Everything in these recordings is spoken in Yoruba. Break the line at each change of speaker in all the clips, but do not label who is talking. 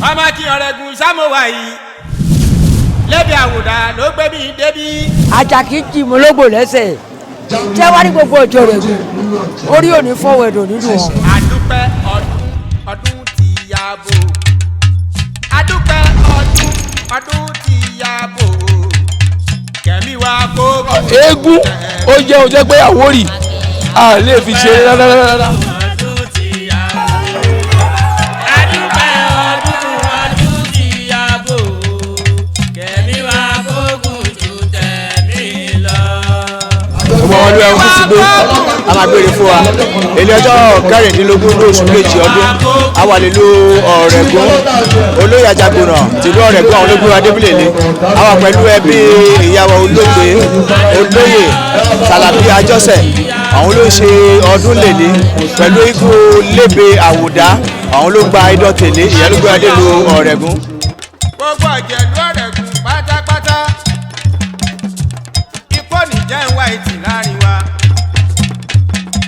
Ọmọ kí Ọ̀rẹ́gun sámúwá yìí lébi àwòdà ló gbé mi débi.
Àjàkí jì mí lógbò lẹ́sẹ̀ jẹ́ wá ní gbogbo ọjọ́ rẹ̀ gùn orí òní fọwọ́ ẹ̀dọ̀ nínú wọn.
Àdúpẹ́ ọdún ọdún ti yàbò, àdúpẹ́ ọdún ọdún ti yàbò, kẹ̀mí wa kó.
Eégún ó jẹ́ ohun jẹ́ pé Àwórì a lè fi ṣe rárá rárá.
Adúpẹ́ ọdún ọdún ti yàbò, kẹ̀mí wa kókùn ju tẹ̀mí lọ.
Gbogbo àwọn olú ẹkú ti gbé a máa gbére fún wa èlé ọjọ́ 16 ní oṣù kejì ọdún. A wà nílùú Ọ̀rẹ́gùn, olóyè Ajagunà tìlú Ọ̀rẹ́gùn, àwọn olóògbé adébílẹ̀lẹ̀. A wà pẹ̀lú ẹbí ìyàwó olóògbé, olóyè Sàlàbí Àjọsẹ̀. Àwọn ló ń ṣe ọdún lèní pẹ̀lú ikú lébè àwòdá. Àwọn ló gba idán tèlé, ìyẹn ló gbé adé lu Ọ̀rẹ́gùn.
Gbogbo ọ̀jẹ̀lú Ọ̀rẹ́gun pátápátá, ikú òní jẹ́ ń wá ìtì láàrin wa.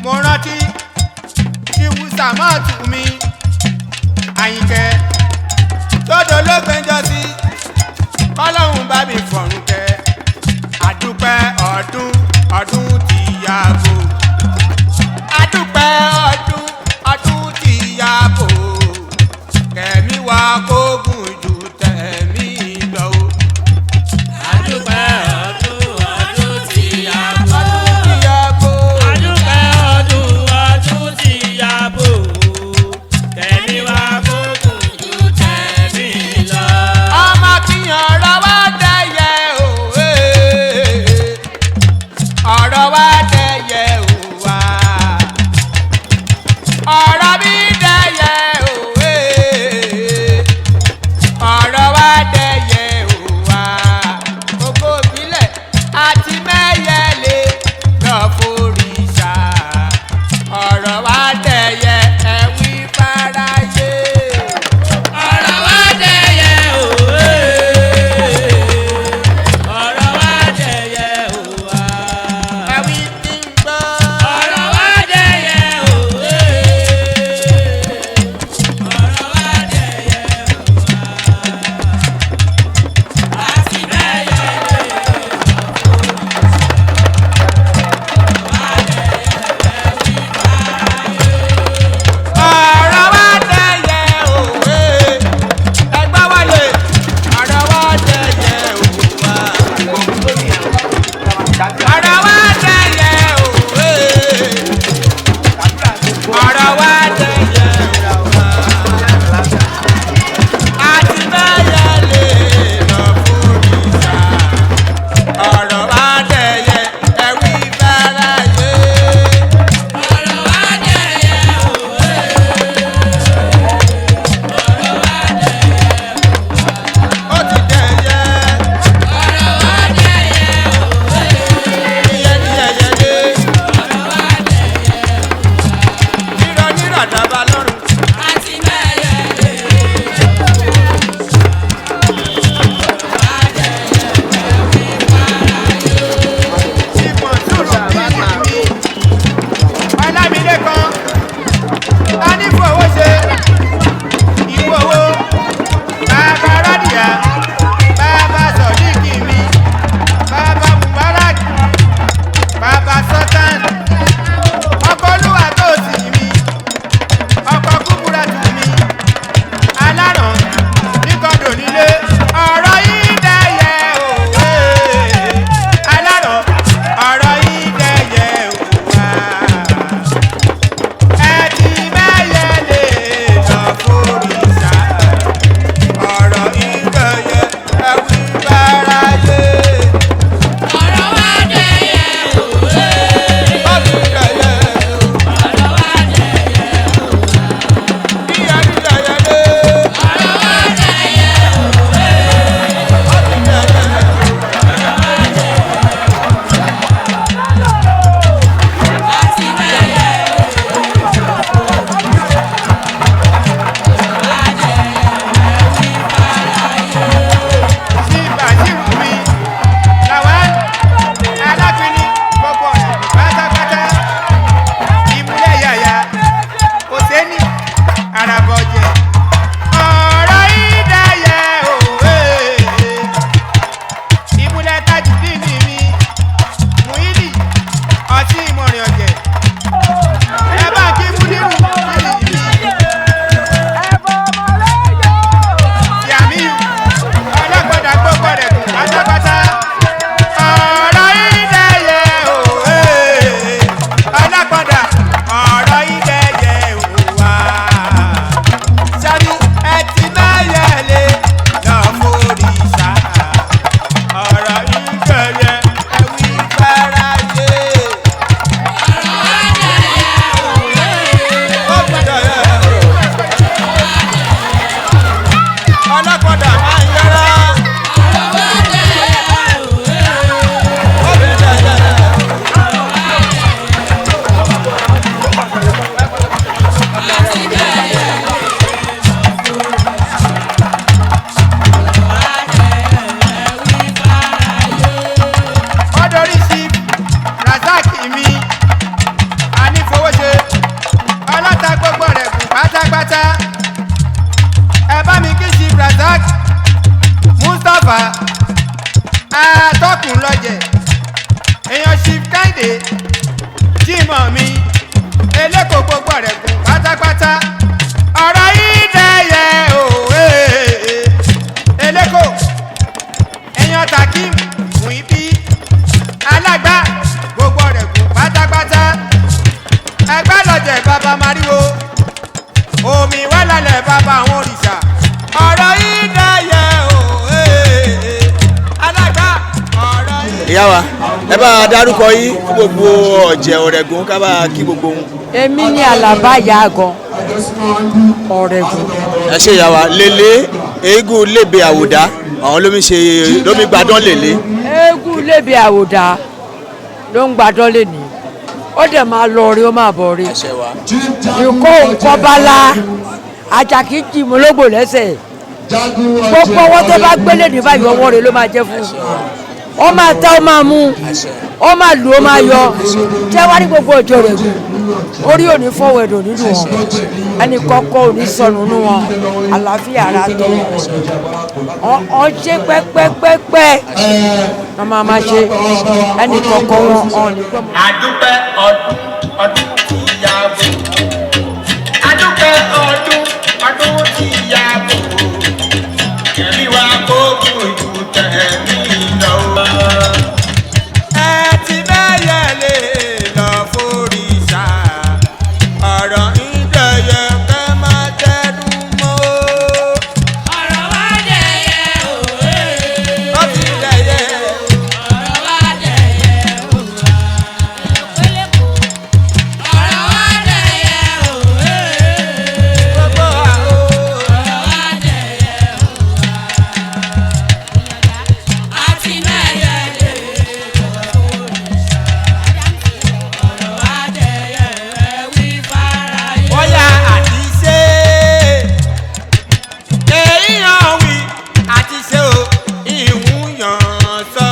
Mo rántí ìwú sàmọ́ọ̀tù mi Àyìnkẹ́ tọ́dọ̀ ló gbẹ́jọ́ sí, kọ́lọ́hún bá mi fọ̀rùn kẹ́. Àdúpẹ́ ọdún ọdún ti yàgò, àdúpẹ́ ọdún ọdún ti yàgò, kẹ̀mí wa kógun ju tẹ̀mí lọ o.
Adúpẹ́ ọdún ọdún ti yàbò.
Ọdún ti yàgò.
Adúpẹ́ ọdún ọdún ti yàbò, kẹ̀mí wa kókùn
Ọlọ́kọ̀dà máa ń yára. Ó ti dẹ̀yẹ. Ọdọrí sí Razak mi, ànífowóṣe, ọlọ́ta gbogbo rẹ̀ kù pátápátá. Ẹ bá mi kí sí Razak Mustapha, atọ́kùn lọ́jẹ̀, èèyàn Chief Kẹ́hìndé, Jímọ̀ mi, eléko gbogbo rẹ̀ kù pátápátá. Ọ̀rọ̀ yìí dẹ̀yẹ òwe, eléko, èèyàn Takim Muibi alágbá gbogbo rẹ̀ kù pátápátá ẹgbẹ́ lọ́jẹ̀ bàbá mariwo omi wà lálẹ́ bàbá àwọn òrìṣà ọ̀rọ̀ yìí dẹ̀yẹ o ee, alágbá ọ̀rọ̀ yìí.
Ìyá wa, ẹ bá a dárúkọ yín fún gbogbo ọ̀jẹ̀ Ọ̀rẹ́gun, ká bá a kí gbogbo wọn.
Èmi ní Àlàbá Yàgàn Ọ̀rẹ́gun.
Ẹ ṣe ìyá wa. Lélé eégún lébe àwòdá, àwọn lómi ṣe lómi gbadán lélé.
Eégún lébi àwòdà ló ń gbadán lẹ́ni, ó dẹ̀ máa lọ rí, ó máa bọ̀ rí.
Ẹ wa.
Ìkó nkọ́bálá àjàkí jìmọ̀ lógbò lẹ́sẹ̀, gbogbo ọwọ́ tó bá gbélé ní báyìí, ọwọ́ rẹ̀ ló máa jẹ́ fún un. Ó máa tá, ó máa mú, ó máa lù, ó máa yọ. Jẹ́ wá ní gbogbo ọjọ́ rẹ̀ gùn, orí ò ní fọwọ́ ẹ̀dọ̀ nínú wọn, ẹnì kọ́kọ́ ò ní sọnù nínú wọn, àlàáfíà ara tó wọn ọ ṣe pẹ́pẹ́pẹ́pẹ́ wọn máa máa ṣe ẹnì kọ́kọ́ wọn ọ̀ ní gbọ́mọ.
Adúpẹ́ ọdún ọdún tí ya bò. Adúpẹ́ ọdún ọdún tí ya bò. Ẹ̀mí wa kó kú ìlú tẹ̀mí lọ. Ẹ ti bẹ́yẹ̀ lè lọ forí sá. Ọ̀rọ̀ ń dẹ̀yẹ kẹ́ máa tẹnu mọ́.
Ọ̀rọ̀ wa dẹ̀yẹ òwe.
Ó ti dẹ̀yẹ.
Ọ̀rọ̀ wa dẹ̀yẹ òwe. Ọ̀rọ̀ wa dẹ̀yẹ òwe.
Gbogbo àwọn.
Ọ̀rọ̀ wa dẹ̀yẹ òwe. Àti mẹ́yẹ lè ọ̀rọ̀ wa dẹ̀yẹ wí fáráyé.
Bóyá àti ṣe èèyàn wí àti ṣe o ìwúyàn sọ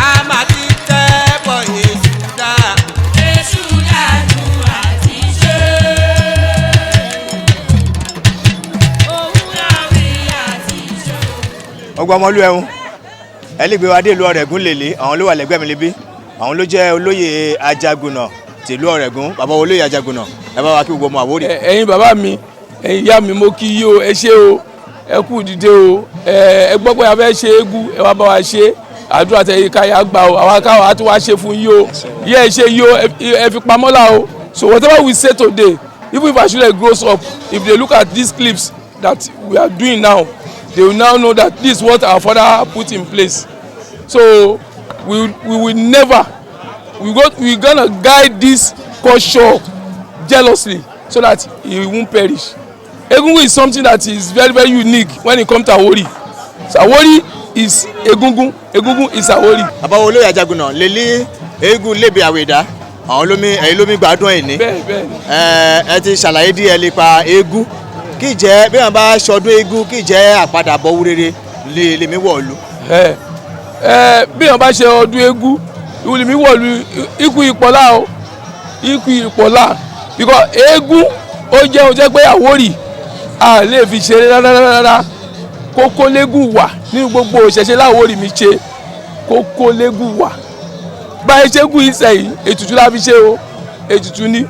a máa ti tẹ́ bọ̀ èṣù dá.
Èṣù dànù àti ṣe. Òun náà wí àti ṣe.
Ọgbà ọmọlú ẹ̀hún ẹ lè gbé wa dé ìlú Ọ̀rẹ́gun lèlé, àwọn ló wà lẹ́gbẹ̀ẹ́ mi lébi, àwọn ló jẹ́ olóyè Ajagunà tìlú Ọ̀rẹ́gun. Bàbá olóyè Ajagunà, ẹ bá wa kí gbogbo ọmọ Àwórì.
Ẹ̀yin bàbá mi, ẹ̀yin ìyá mi, mo kí yí o. Ẹ ṣé o, ẹ kú dìde o. Ẹ gbọ́ pé a fẹ́ ṣe eégún, ẹ wá bá wa ṣe àdúrà tẹ ká yà gbà o. Àwa káwa á tún wá ṣe fún yí o. Yẹ ẹ ṣe yí o, ẹ fi pamọ́ là o. So whatever we say today, even if our children grows up, if they look at these clips that we are doing now, they will now know that this is what our father put in place. So we will never, we gonna guide this culture jealously so that it won't perish. Egungun is something that is very, very unique when it come to Awori. So Awori is Egungun, Egungun is Awori.
Bàbá olóyè Ajagunà lélé eégún lébe àwèdá, àwọn lómi, ẹ̀yin lómi gbádùn ẹ̀ ní.
Bẹ́ẹ̀ bẹ́ẹ̀ ni.
Ẹ ti ṣàlàyé díẹ̀ nípa eégún, kí jẹ́ bí wọn bá ṣọdún eégún, kí jẹ́ àpadàbọ̀ wúrere lè lèmi wọ̀ọ́lù.
Ẹ ẹ, bí wọn bá ṣe ọdún eégún, ìwúlùmí wọ̀lú ikú ìpọ́lá o, ikú ìpọ́lá, because eégún ó jẹ́ ohun jẹ́ pé Àwórì a lè fi ṣeré rárá rárá. Kókó légún wà nínú gbogbo òṣèṣe láwórì mi ṣe, kókó légún wà. Báyìí ṣẹ́gun ìsẹ̀yìn, ètùtù la fi ṣe o, ètùtù ni.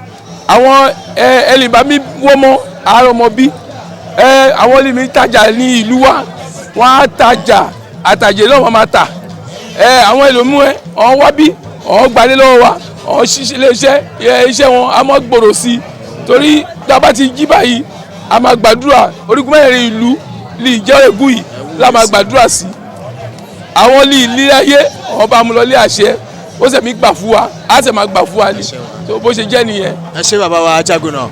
Àwọn ẹlẹ́bàá mi wọ́n mọ́ àárọ̀ ọmọ bí ẹ, àwọn olèmí tajà ní ìlú wa, wọ́n á tajà, àtàjẹ náà wọ́n máa tà. Ẹ àwọn ẹlòmíì ẹ ọ̀hún wá bí ọ̀hún gbalé lọ́wọ́ wa, ọ̀hún ṣiṣẹ́ iléeṣẹ́ ẹ, iṣẹ́ wọn á mọ́ gbòòrò sí i, torí tá a bá ti jí báyìí, a máa gbàdúrà orígun mẹ́rin ìlú lè jẹ́ ègún yìí la máa gbàdúrà sí àwọn lè ilé ayé ọba amúlọlé àṣẹ, ó sì mi gbà fún wa, á sì máa gbà fún wa ni. Tó bó ṣe jẹ́ nìyẹn.
Ẹ ṣé bàbá wa Ajagunà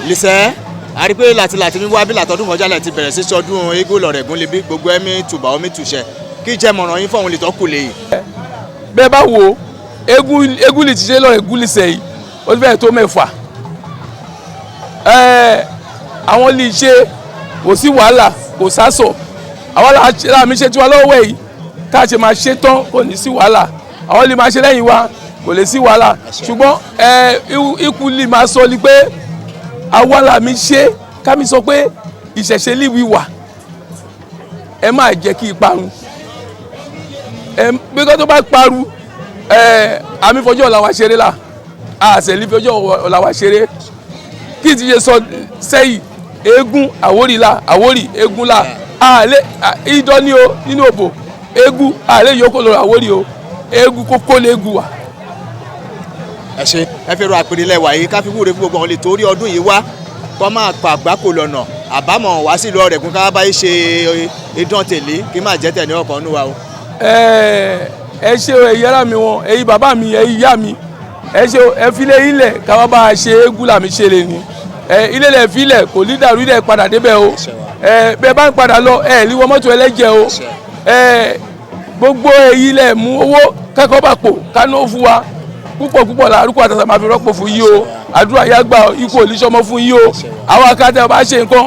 lìṣẹ́. A rí pé láti wíwá bí látọdún kọjá lẹ ti bẹ̀rẹ̀ sí sọdún eégún lọ̀rẹ̀gún lébi gbogbo ẹ̀mí tùbà omi tùṣẹ kí jẹ́ mọ̀ràn yín fọ̀hún lè tọ́ kù lè yìí.
Bẹ́ẹ̀ bá wo eégún lè ti ṣe lọ́rẹ̀gún lè sẹ́yìn, ó ti fẹ́ẹ̀ tó 6. Àwọn lè ṣe kò sí wàhálà, kò sásọ. Àwọn làmì ṣe tiwa lọ́wọ́ yìí, tá a ṣe máa ṣe tán kò ní sí wàhálà. Àwọn lè máa ṣe lẹ́yìn wa, kò lè sí wàhálà. Ṣùgbọ́n ikú lè máa sọ ni pé àwa làmì ṣe ká mi sọ pé ìṣẹ̀ṣe líwi wà, ẹ máa jẹ́ kí ìparun bí kò tó bá paru àmì fọjọ́ ọ̀la wa ṣeré la àṣẹ lè fọjọ́ ọ̀la wa ṣeré. Kí ti ṣe sọ sẹ́yìn eégún Àwórì la Àwórì eégún la àlẹ́ ìdán ní o nínú òbò eégún àlẹ́ yòókù lọ́rọ̀ Àwórì o eégún kókó léegun wà.
Ẹ ṣe ẹ fi ro àpèrè lẹ́wà yìí ká fi wúre fún gbogbo àwọn lè torí ọdún yìí wá kọ́ máa pa àgbákò lọ́nà àbámọ̀ wá sílùú Ọ̀rẹ̀gún ká bá yìí ṣe idán tèlé kí má jẹ́ tẹ̀ ní ọkàn nù wa o.
Ẹ ṣe ẹ̀yin ará mi wọn, ẹ̀yin bàbá mi, ẹ̀yin ìyá mi, ẹ ṣe ẹ filé ilẹ̀ ká bá a ṣe eégún làmì ṣe lè ní. Ilé lẹ̀ filẹ̀ kò ní dàrú, ilẹ̀ padà débẹ̀ o. Bẹ́ẹ̀ bá ń padà lọ ẹ lè wọ mọ́tò ẹlẹ́jẹ̀ o. Gbogbo èyí lẹ̀ mú owó kẹ́kọ̀ọ́ bá pò kánú fún wa púpọ̀ púpọ̀ làárúkọ àtàtà máa fi rọ́pò fún yìí o. Àdúrà yá gbà ikú òlíṣọmọ fún yìí o. Àwọn akátẹ́ bá ṣe nǹkan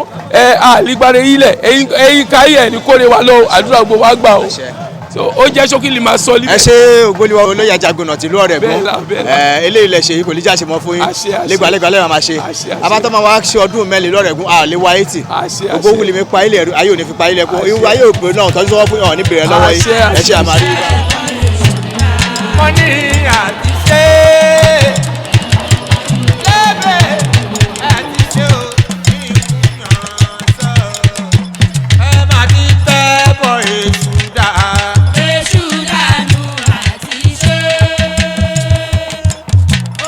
àlígbáre ilẹ̀ ẹ̀yìn káyé ẹ̀ ní kórè wa lọ, àdúrà gbogbo wa gbà o. So ó jẹ́ ṣókí lè máa sọ lílẹ̀.
Ẹ ṣe ògbóliwọ olóyè Ajagunà tìlú Ọ̀rẹ̀gún, eléyìí lẹ ṣe yìí kò ní já ṣe mọ́ fún yín, lẹ́gbàlẹ́gbà lẹ́wọ̀n máa ṣe. Abátọ́ máa wá ṣe ọdún mẹ́lẹ̀ lọ́rẹ̀gún àlè wa 80 ògbó wuli mi pa ilẹ̀ ayé òní fi pa ilẹ̀ kún irú ayé òpè náà tọ́jú sọ́wọ́ fún yàn ní bèrè lọ́wọ́ yìí. Ẹ ṣe àmàlí.
Mo ní àti ṣe lẹ́bẹ̀ẹ́ àti ṣe ò ní ìkùnà sọ ẹ má ti tẹ́ bọ̀ èṣù dá.
Èṣù dànù àti ṣe,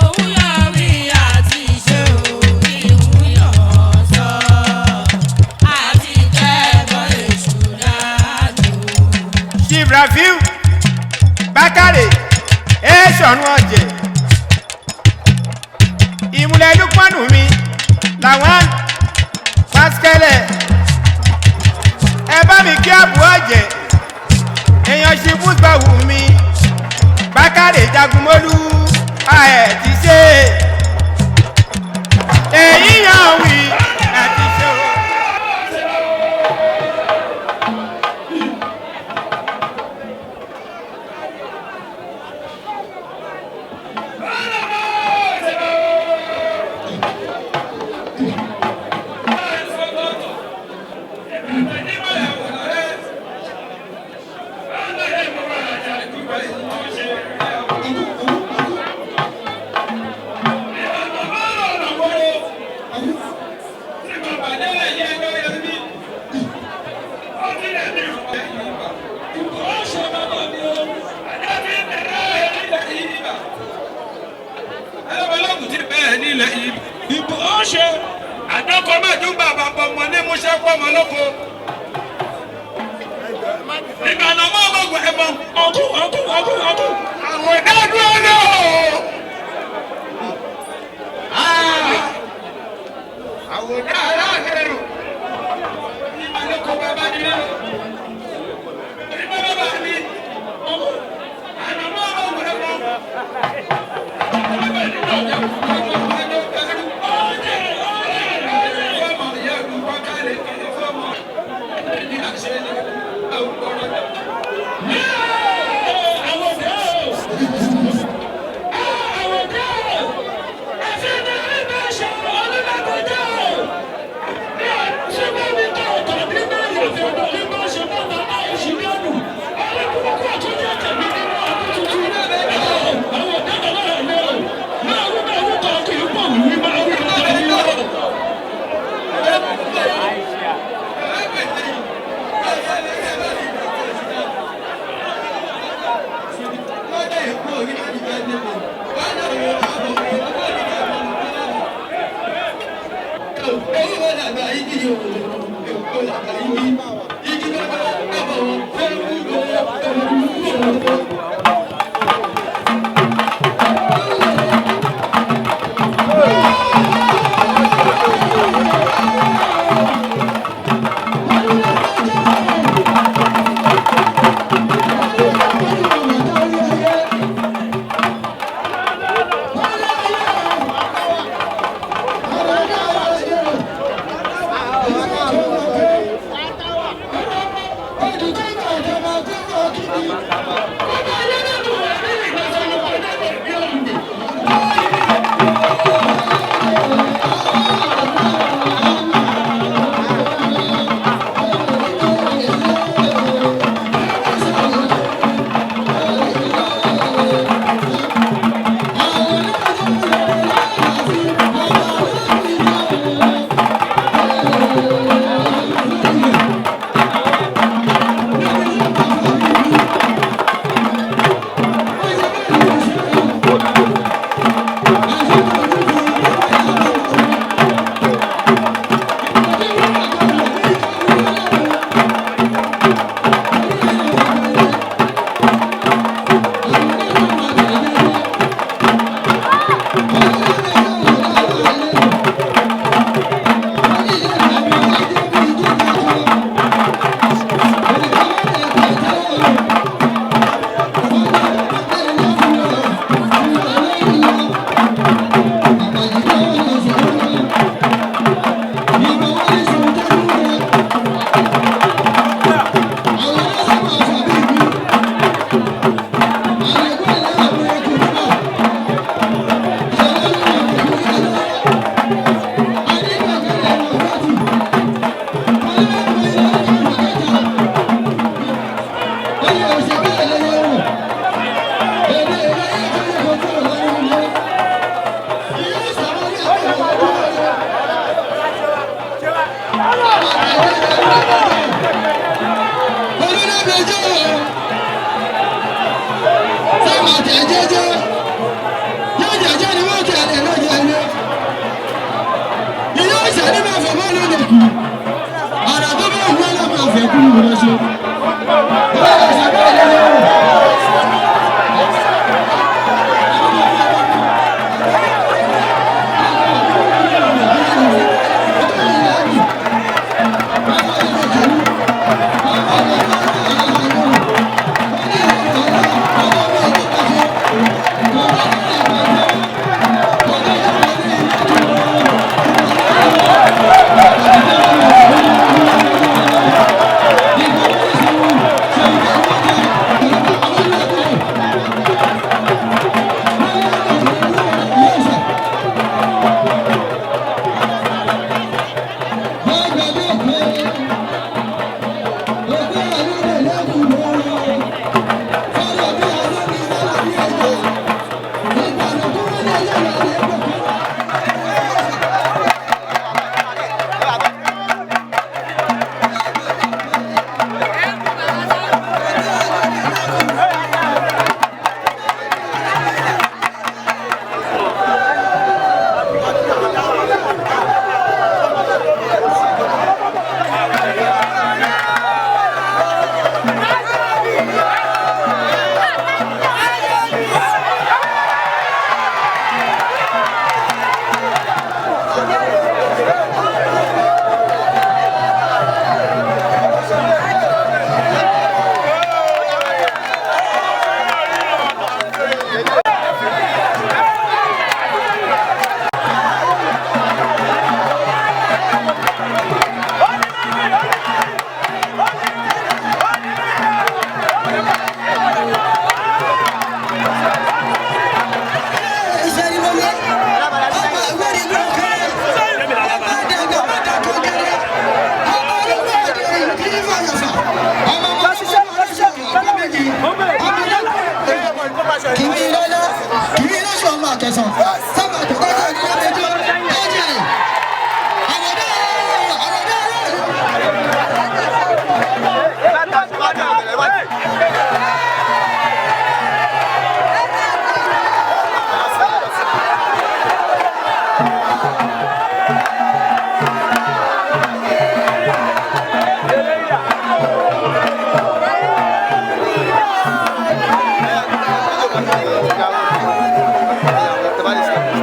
òun yọrí àti ṣe òun ìhùyàn sọ, àti tẹ́bọ̀ èṣù dànù.
Chief Rafiu Bákàrè èèṣọ̀nù ọ̀jẹ̀ ìmùlẹ̀ lúpọ̀nù mi làwọn pásítẹ́lẹ̀ ẹ bá mi kí àbú ọ̀jẹ̀ èèyàn ṣe búgbàwù mi Bákàrè Jagunmólú ẹ̀ ti ṣe èyí yàn wí ẹ̀ ti ṣe o.
Àrà tó bá wù ẹ́ lọ́mọ àfẹ́ kúrú rẹ̀ ṣe. Bọ́lá ṣe bẹ́ẹ̀ lọ́wọ́.
Thank you.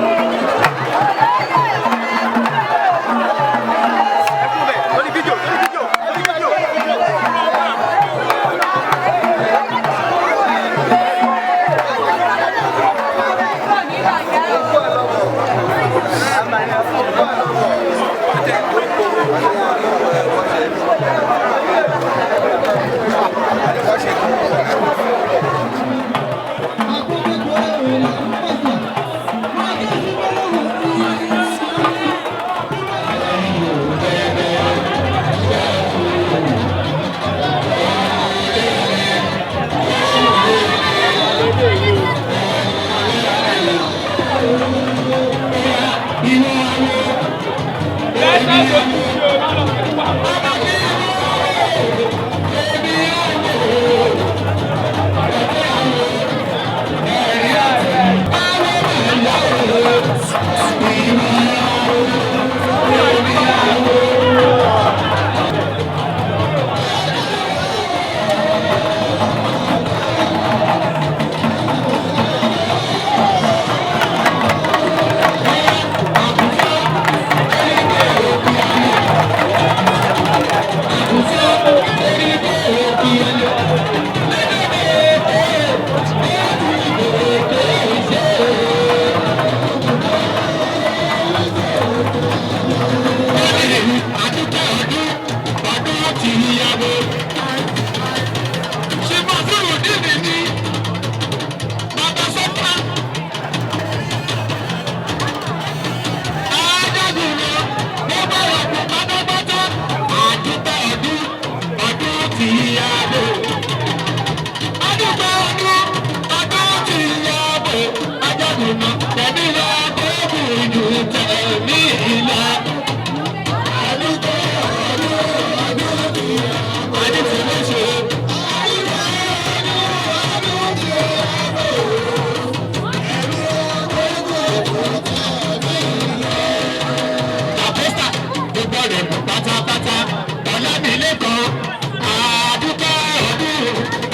Àdúgbò ọdún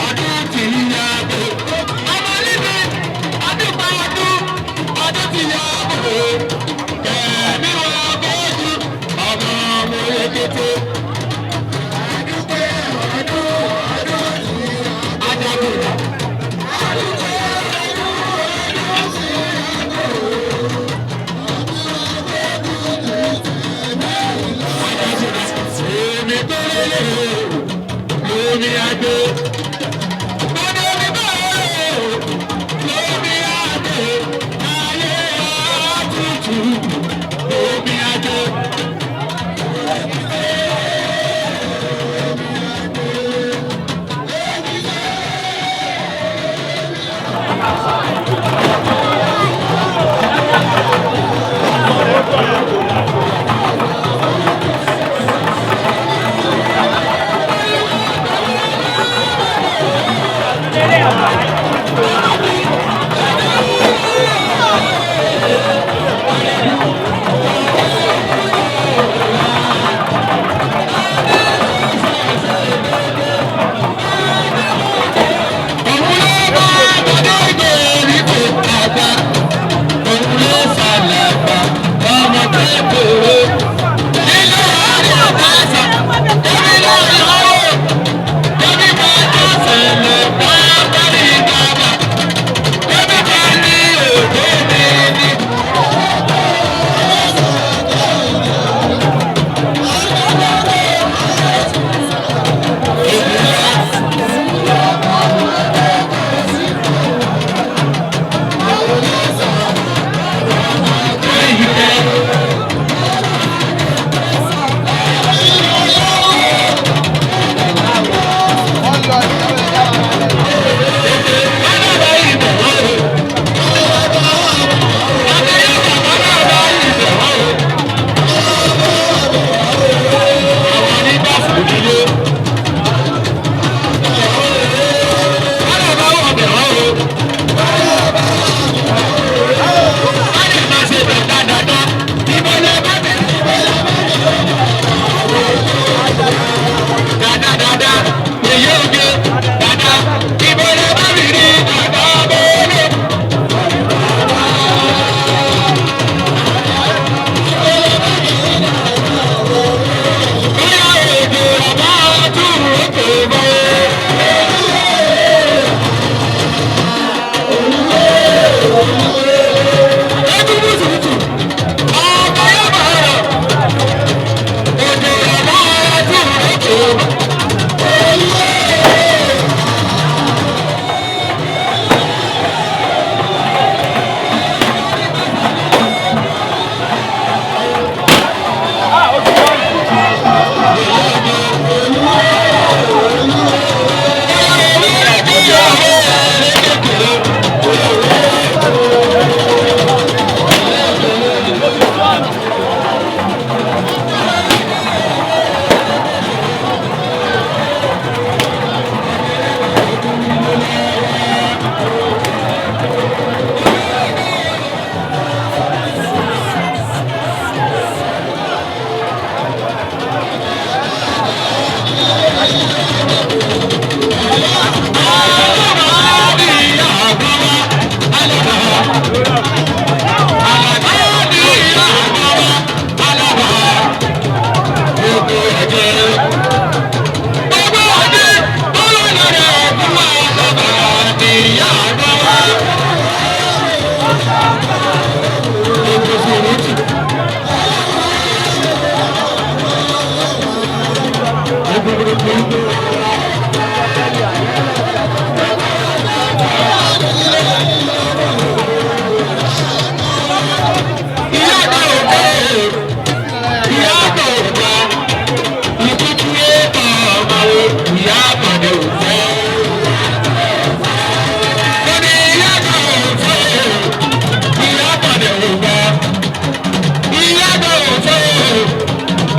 ọdún tí yá bò. Ọmọ níbi àdúgbò ọdún ọdún tí yá bò. Kẹ̀mí wọn bójú ọmọ ọmọ èkété. Àdúgbò ọdún ọdún tí Ajagunà. Àdúgbò ọdún ọdún tí yá bò. Èmi tó lélẹ̀ lómi àgbo. Bọ́dé mi bá rẹ̀ lómi àgbo. Ayé àtútù lómi àgbo. Òun ló bá bọ́dé ìgbèrí kò àgbà. Òun ló falẹ̀ gbà ọmọ kékeré. Nínú àárẹ̀ àbáṣà, tóbi lórí ọ̀rọ̀. Tóbi bá dọ̀sẹ̀ lè bá bẹ́rì bàbà. Tóbi bá ní òde mi ní.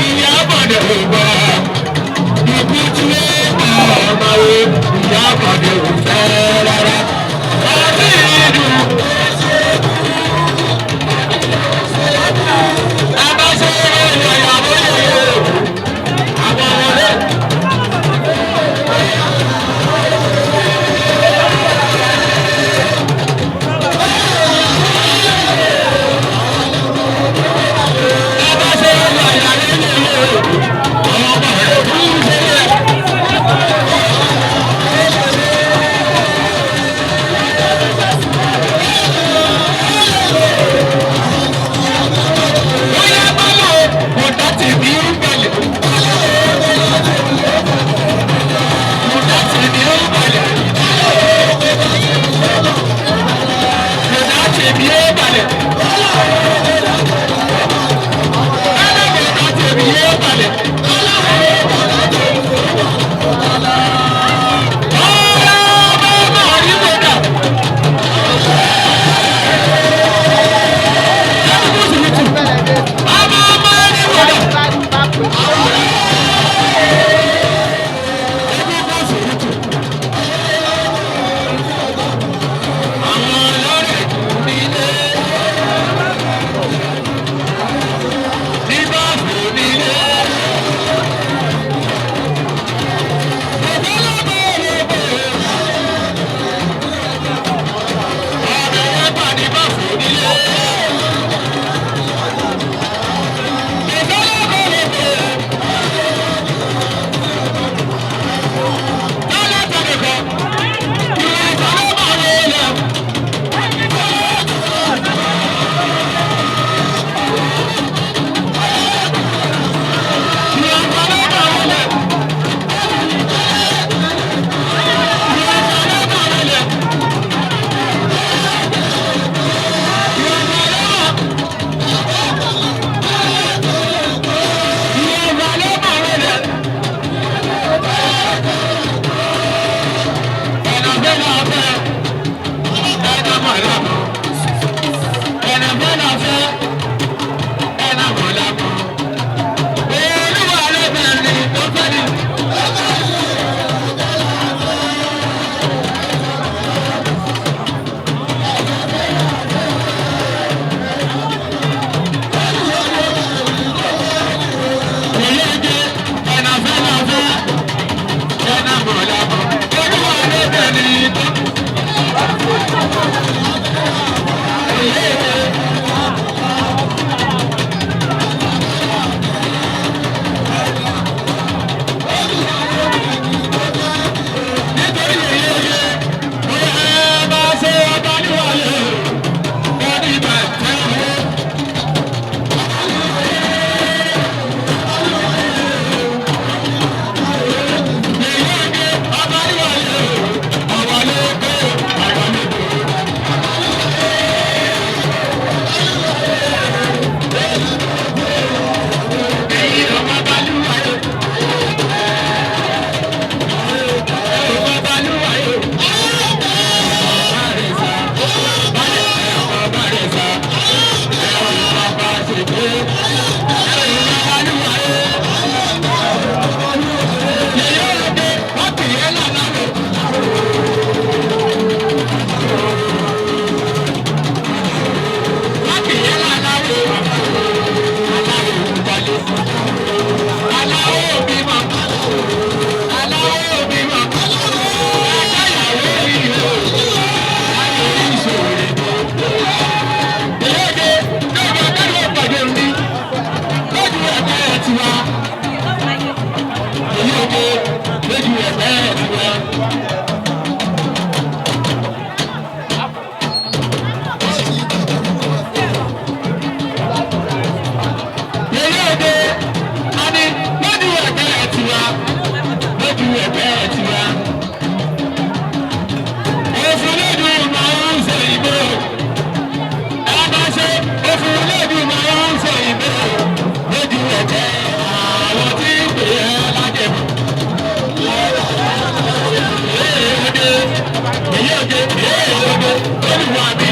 Ìyá bọ̀dẹ̀ ò gbà. Ikú tí ó Olúwa mi.